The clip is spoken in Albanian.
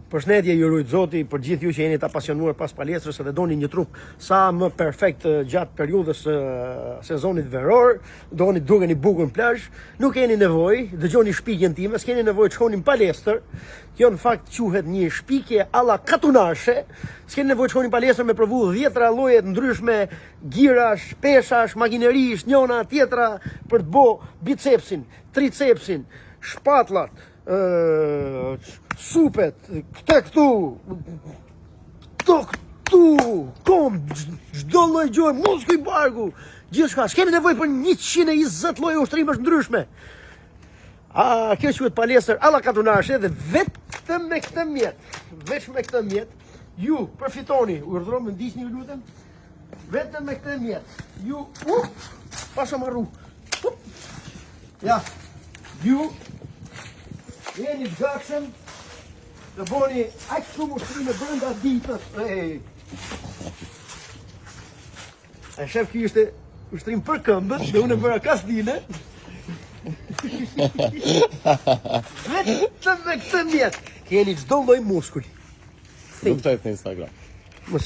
Përshëndetje ju rujt Zoti për gjithë ju që jeni të apasionuar pas palestrës dhe doni një trup sa më perfekt gjatë periudhës së sezonit veror, doni të dukeni bukur në plazh, nuk keni nevojë, dëgjoni shpikjen time, s'keni nevojë të shkoni në palestër. Kjo në fakt quhet një shpikje alla katunarshe. S'keni nevojë të shkoni në palestër me provu dhjetra lloje të ndryshme girash, peshash, makinerish, njona, tjetra për të bo bicepsin, tricepsin, shpatllat, supet, këte këtu, këto këtu, kom, çdo lloj gjëje, muskuj barku, gjithçka, s'keni nevojë për 120 lloje ushtrimesh ndryshme. A, kjo quhet palestër alla katunarshe dhe vetëm me këtë mjet, veç me këtë mjet, ju përfitoni, urdhëro më ndiqni ju lutem, vetëm me këtë mjet, ju, up, pasha marru, up, Ja, ju jeni të gatshëm të boni aq shumë ushtrime brenda ditës. Ej. E shef ky ishte ushtrim për këmbët dhe unë e bëra kastile. Vetëm me këtë mjet keni çdo lloj muskuli. Nuk të në Instagram. Mos.